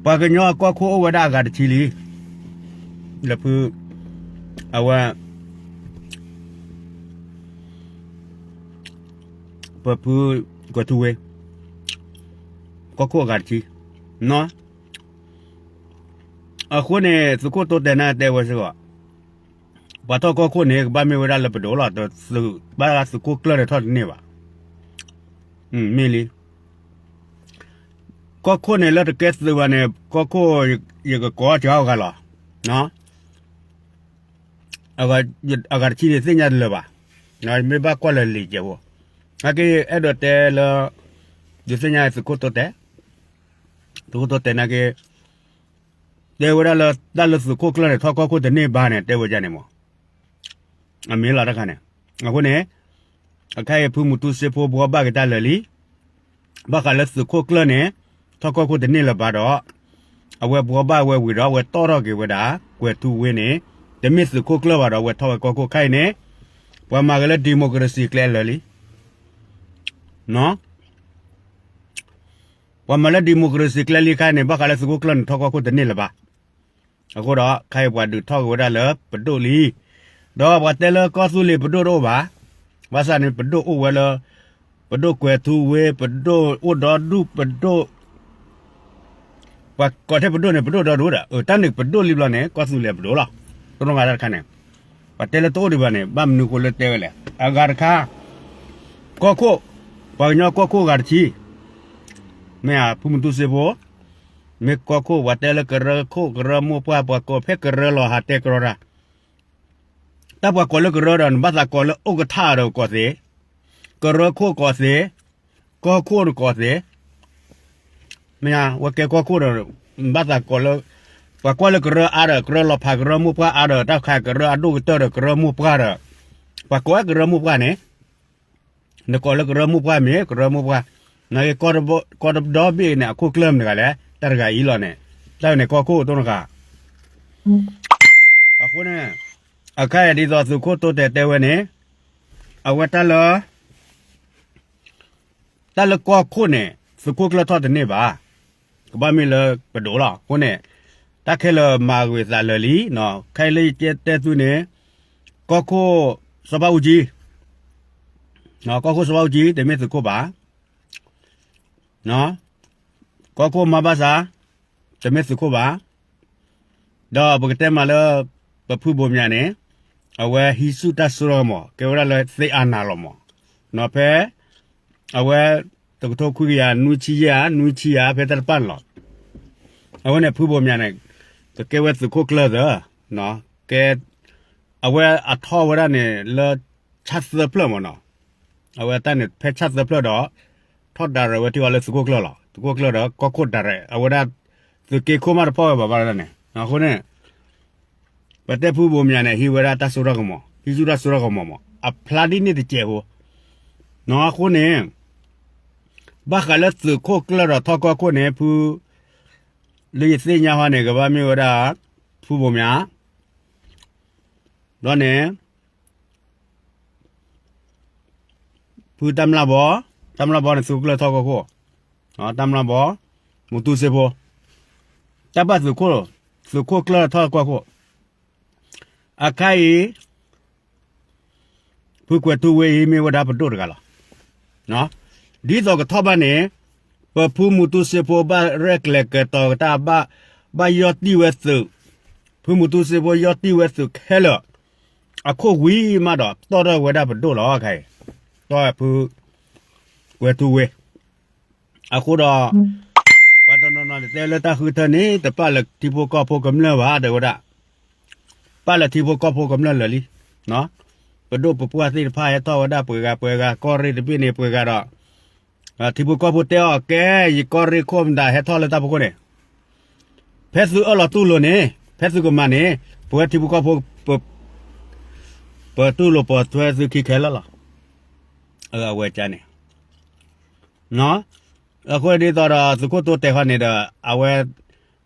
ပှၤကညီကီၢ်ခိၣ်အိၣ်ဝဲဒၣ်အဂၤတဆံလံ, လၢဖု, အဝဲ, ပဖုကွဲၤထူဝ့, ကီၢ်ခိၣ်အဂၤတဆံ, အဃိန့ၣ် သုးခိၣ်တိတဲာ်န့ၣ်တဲဝဲစ့ၢ်ကီး, ပှၤထီၣ်ကီၢ်ခိၣ်န့ၣ် ကဘၣ်မ့ၢ်ဝဲဒၣ်လၢပဒိၣ်လီၤ, ဘၣ်သုးခိၣ်ကျၢၢ်န့ၣ်ထီၣ်တန့ၢ်ဘၣ်, မ့ၢ်လံ ကီၢ်ခိၣ်န့ၣ် လၢတကဲသုးဘၣ်န့ၣ် ကီၢ်ခိၣ် ယကကိးစှၤအဂၤလီၤ, အဂၤတဆံန့ၣ်သ့ၣ်ညါတလၢာ်ဘၣ်, မ့ၢ်ဘၣ်ကွၢ်လၢလံာ်ကဲးဖိ, နာ်က့ အဲၣ်ဒိးတဲလၢ ယသ့ၣ်ညါသုးခိၣ်တိတဲာ်, သုးခိၣ်တိတဲာ်နာ်က့ တဲဝဲဒၣ်လၢတၢ်လၢသုးခိၣ်ကျၢၢ်န့ၣ် ထီၣ်ကီၢ်ခိၣ်တန့ၢ်ဘၣ်န့ၣ် တဲဝဲဒ်န့ၣ်မး, အမ့ၢ်လီၤတခါန့ၣ်, အဃိန့ၣ် အခါအံၤဖုမူတူစ့ဖိဘှီဘၣ်က့ၤတၢ်လၢာ်လံ, ဘၣ်ဃးလၢသုးခိၣ်ကျၢၢ်န့ၣ် ထီၣ်ကီၢ်ခိၣ်တန့ၢ်လၢၤဘၣ်ဒီး အဝဲဘှီဘၣ်ဝဲဝံၤဒီး အဝဲတီၣ်ထီၣ်က့ၤဝဲဒၣ် ကွဲၤထူဝ့န့ၣ် တမ့ၢ်သုးခိၣ်ကျၢၢ်ဘၣ်ဒီး အဝဲထီၣ်ဝဲကီၢ်ခိၣ်ခါအံၤန့ၣ်, ပှၤမၤက့ၤလၢ democracy ကျဲလၢာ်လံ, ပှၤမၤလၢ democracy ကျဲလံခါအံၤန့ၣ် ဘၣ်ဃးလၢသုးခိၣ်ကျၢၢ်န့ၣ် ထီၣ်ကီၢ်ခိၣ်တန့ၢ်လၢၤဘၣ်, အဃိဒီး ခါအံၤပှၤဒုးထီၣ်က့ၤဝဲဒၣ်လၢပဒိၣ်လံ, ဒီးပှၤတဲလၢကီၢ်သူလ့ၤပဒိၣ်တအိၣ်ဘၣ်, ဘၣ်ဆၣ်န့ၣ် ပဒိၣ်အိၣ်ဝဲလၢ ပဒိၣ်ကွဲၤထူဝ့ ပဒိၣ်အိၣ်ဒီဒူၣ် ပဒိၣ် ပှၤကိးထဲပဒိၣ်န့ၣ် ပဒိၣ်ဒီဒူၣ်ဒီး တၢ်န့ၣ်ပဒိၣ်လံဘျီန့ၣ် ကီၢ်သူလ့ၤပဒိၣ်လီၤ, တနီၤဂၤတၢ်တခါန့ၣ်, ပှၤတဲလၢတအိၣ်ဒံးဘၣ်န့ၣ် ဘၣ်မနုၤဃိလၢတဲဝဲလဲၣ်, အဂၤတခါ, ကီၢ်ခိၣ်, ပှၤကညီကီၢ်ခိၣ်အဂၤတဆံ, မ့ၢ်ဧါ ဖုမူတူစ့ဖိ, မ့ၢ်ကီၢ်ခိၣ် ပှၤတဲလၢကရၢခိၣ်ကရၢမိၢ်ပှၢ် ပှၤကိးဖဲကရၢလီၤဟးတဲကရီတၢ် တၢ်ပှၤကိးလၢကရၢဒီး နဘၣ်သးကိးလၢအိၣ်ကထါဒီးကိးသ့, ကရၢခိၣ်ကိးသ့, ကီၢ်ခိၣ်နကိးသ့, မ့ၢ်ဧါ ဝဲကဲကီၢ်ခိၣ်ဒီး နဘၣ်သးကိးလၢ, ပှၤကွၢ်လၢကရၢအါဒီး ကရၢလီၤဖးကရၢမိၢ်ပှၢ်အါဒီး တၢ်ခးကရၢအဒိၣ်ကတၢၢ်ဒီးကရၢမိၢ်ပှၢ်ဒီး, ပှၤကိးဝဲကရၢမိၢ်ပှၢ်န့ၣ် နကိးလၢကရၢမိၢ်ပှၢ်မ့ၢ် ကရၢမိၢ်ပှၢ်, နာ်က့ ကီၢ်တဘီဘ့ၣ်န့ၣ် အခိၣ်ကျၢၢ်မတၤတဂၤလဲၣ်, တၢ်တဂၤအံၤလီၤန့ၣ်, တၢ်န့ၣ်ကီၢ်ခိၣ်တနီၤတဂၤ, အဃိန့ၣ်, အခါအံၤဒ်သိးသုးခိၣ်တိတဲာ်တဲဝဲန့ၣ်, အဝဲတၢ်လၢ တၢ်လၢကီၢ်ခိၣ်န့ၣ် သုးခိၣ်ကျၢၢ်ထီၣ်တန့ၢ်ဘၣ်, ကဘၣ်မ့ၢ်လၢပဒိၣ်လီၤ. အဃိန့ၣ် တၢ်ခဲလၢာ်မၤဂ့ၤသးလၢာ်လံ, ခဲအံၤလၢယတဲသုန့ၣ်, ကီၢ်ခိၣ်စီၤဘၣ်အူကၠံ, ကီၢ်ခိၣ်စီၤဘၣ်အူကၠံ တမ့ၢ်သုးခိၣ်ဘၣ်, ကီၢ်ခိၣ်မၤဘၣ်ဆၣ်, တမ့ၢ်သုးခိၣ်ဘၣ်, ဒီးပကတဲမးလၢ ပဖုဘိၣ်မၠးန့ၣ်, အဝဲဟံးဆူၣ်တၢ်စိတၢ်ကမီၤ ကဲဝဲဒၣ်လၢသ့အါနးလီၤမး, ဖဲ အဝဲ တကထိခွံကယၤနွံဆံယဲၢ်ဧါ နွံဆံယဲၢ်ဧါ ဖဲတၢ်တပၣ်န့ၣ်လီၤ. အဝဲန့ၣ်ဖုဘိၣ်မၠးန့ၣ် ကကဲဝဲသုးခိၣ်ကျၢၢ်သၢ, ကဲ အဝဲအထီၣ်ဝဲဒၣ်န့ၣ်လၢ ဆၣ်သၢဖျၢၣ်မးနီၤ, အဝဲတၢ်န့ၣ်ဖဲဆၣ်သၢဖျၢၣ်ဒီး ထီၣ်ဒၣ်ရဲၣ်ဝဲထံအီၤလၢသုးခိၣ်ကျၢၢ်လီၤ. သုးခိၣ်ကျၢၢ်ဒီးကီၢ်ခိၣ်ဒၣ်ရဲၣ် အဝဲဒၣ် သုးက့ခိၣ်မးတဖီၣ်ဝဲဘၣ်ဘၣ်န့ၣ်, အဃိန့ၣ် ပတဲဖုဘိၣ်မၠးန့ၣ် ဟံးဝဲဒၣ်တၢ်စိတၢ်ကမီၤ, ဟံးဆူၣ်တၢ်စိတၢ်ကမီၤမး အဖျါဒ်န့ၣ်တစဲးဖိ, အဃိန့ၣ် ဘၣ်ဃးလၢသုးခိၣ်ကျၢၢ်ဒီးထီၣ်ကီၢ်ခိၣ်န့ၣ် ဖု လၢယသ့ၣ်ညါဟီန့ၣ် ကဘၣ်မ့ၢ်ဝဲဒၣ် ဖုဘိၣ်မၠး, ဒီးန့ၣ် ဖုတၢ်မျၢ်ဘီ, တၢ်မျၢ်ဘီန့ၣ် သုးခိၣ်ကျၢၢ်ထီၣ်ကီၢ်ခိၣ်, တၢ်မျၢ်ဘီ, မူတူစ့ဖိ, တၢ်ဘၣ်သုးခိၣ်, သုးခိၣ်ကျၢၢ်ထီၣ်ကီၢ်ခိၣ်, အခါအံၤ ဖုကွဲၤထူဝ့အံၤ မ့ၢ်ဝဲဒၣ်ပဒိၣ်တဂၤလီၤ. ဒ်သိးကထီၣ်ဘၣ်န့ၣ် ပဖုမူတူစ့ဖိဘၣ်ရဲၣ်ကျဲၤကဲၤတီၤကတၢၢ် ဘၣ်ယီၢ်တံၢ်ဝဲသုး, ဖုမူတူစ့ဖိယီၢ်တံၢ်ဝဲသုးခဲလၢာ်, အခိၣ်ဝံၤမးဒီး တီၣ်ထီၣ်ဝဲဒၣ်ပဒိၣ်လီၤ. အခါအံၤ တီၣ်ဖု ကွဲၤထူဝ့ အဃိဒီး ပှၤတနီၤနီၤန့ၣ် တဲလၢတၢ်ဃုထၢန့ၣ် တပာ်လၢထံဖိကီၢ်ဖိကမျၢၢ်ဘၣ် တဲဝဲဒၣ်, ပာ်လၢထံဖိကီၢ်ဖိကမျၢၢ်လၢာ်လံ. ပဒိၣ်ပပှၢ်သ့ၣ်တဖၣ်ဟဲထီၣ်ဝဲဒၣ်ပှဲၤဂၤပှဲၤဂၤ ကီၢ်ရ့ၣ်တဘ့ၣ်န့ၣ်ပှဲၤဂၤဒီး ထံဖိကီၢ်ဖိတဲအီၤ ကဲ ယကီၢ်ရ့ၣ်ခိၣ်မတၤဟဲထီၣ်လၢတၢ်ဖီခိၣ်န့ၣ်, ဖဲသုအၢၣ်လီၤတူၢ်လိာ်န့ၣ် ဖဲသုကမၤန့ၣ် ပဝဲထံဖိကီၢ်ဖိ ပတူၢ်လိာ်ပိာ်ထွဲသုခံခဲလၢာ်လီၤ. အဝဲကန့ၣ် အဃိဒ်သိးဒီး သုးခိၣ်တိတဲာ်ဃီန့ၣ်ဒီး အဝဲ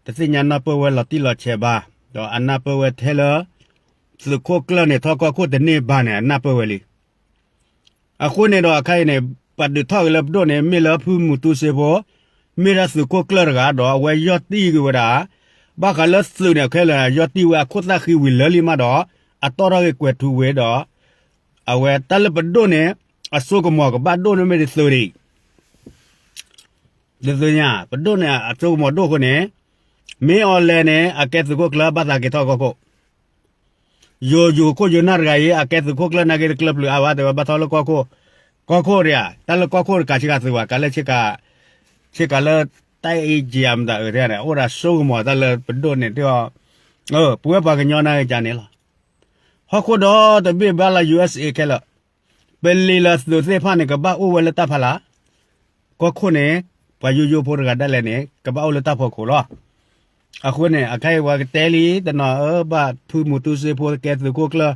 တသ့ၣ်ညါနၢ်ပၢၢ်ဝဲလီၤတံၢ်လီၤဆဲးဘၣ်, ဒီးအနၢ်ပၢၢ်ဝဲထဲလၢ သုးခိၣ်ကျၢၢ်န့ၣ် ထီၣ်ကီၢ်ခိၣ်တန့ၢ်ဘၣ်န့ၣ် အနၢ်ပၢၢ်ဝဲလံ. အဃိန့ၣ်ဒီးအခါအံၤန့ၣ် ပှၤဒုးထီၣ်က့ၤလၢပဒိၣ်န့ၣ် မ့ၢ်လၢဖုမူတူစ့ဖိ မ့ၢ်ဒၣ်သုးခိၣ်ကျၢၢ်တဂၤဒီး အဝဲယီၢ်တံၢ်က့ၤဝဲဒၣ်, ဘၣ်ဃးလၢသုးန့ၣ် ခဲလၢာ်ယီၢ်တံၢ်ဝဲအခိၣ်သၣ်ဃံဝံၤလၢာ်လံမးဒီး အတီၣ်ထီၣ်က့ၤကွဲၤထူဝ့ဒီး အဝဲတၢ်လၢပဒိၣ်န့ၣ် အစိကမီၤကဘၣ်ဒိၣ်န့ၣ်မ့ၢ်ဒ်သုးဒံး ဒ်သုးညါ ပဒိၣ်န့ၣ် အစိကမီၤဒိၣ်အဃိန့ၣ် မ့ၢ်အီၤလဲၣ်န့ၣ် အကဲသုးခိၣ်ကျၢၢ်ဘၣ်သးက့ၤထီၣ်ကီၢ်ခိၣ်, ယိယိခိၣ်ယိနၢ်တဂၤအံၤ အကဲသုးခိၣ်ကျၢၢ်နာ်က့တကျၢၢ်ပျုၤအါဘၣ် တဲဝဲဘၣ်ထီၣ်လၢကီၢ်ခိၣ်, ကီၢ်ခိၣ်ဒံးဧါ တၢ်လၢကီၢ်ခိၣ်တကးဆ့ကၤသုးဘၣ် ကးလၢ ဆ့ကၤလၢ တၢ်အ့ကံမတၤအၢန့ၣ် အိၣ်ဒၣ်စိကမီၤတၢ်လၢပဒိၣ်န့ၣ် ပဝဲပှၤကညီနာ်က့န့ၣ်လီၤ. ဟီၣ်ခိၣ်ဒီတဘ့ၣ်ဘၣ်လၢ ယူၢ်အ့းစ့း ခဲလၢာ် ပလံာ်လၢသုးသ့ၣ်တဖၣ်န့ၣ် ကဘၣ်အိၣ်ဝဲလၢတၢ်ဖီလာ်, ကီၢ်ခိၣ်န့ၣ် ပှၤယိယိဖိတဂၤဒၣ်လဲာ်န့ၣ် ကဘၣ်အိၣ်လၢတၢ်ဖီခိၣ်လီၤ. အဃိန့ၣ် အခဲအံၤပှၤကတဲလံတနီၤ အၢ ဘၣ်ဖုမူတူစ့ဖိကဲသုးခိၣ်ကျၢၢ်,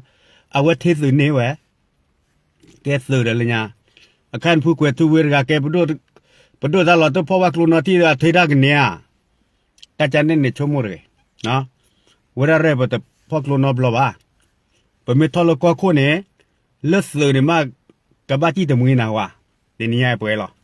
အဝဲထံသုးန့ၢ်ဝဲ ကဲသုးဒီးလၢညါ, အခါန့ၣ်ဖုကွဲၤထူဝ့တဂၤကဲ ပဒိၣ်တၢ်လီၤတဖီၣ်ဘၣ်ကျိနီထံၣ်ဒီးအထံတၢ်ကန့ၢ်ဧါ, တၢ်ကန့ၣ်န့ၣ်ဆိကမိၣ်တဂ့ၤ, ဝဲဒၣ်ရဲၣ်ပတဖီၣ်ကျိနီဘျီဘၣ်, ပမ့ၢ်ထီၣ်လၢကီၢ်ခိၣ်န့ၣ် လၢသုးန့ၣ်မး ကဘၣ်စံၣ်တမှံနၤဝဲ, တနံၤညါပှဲၤလီၤ.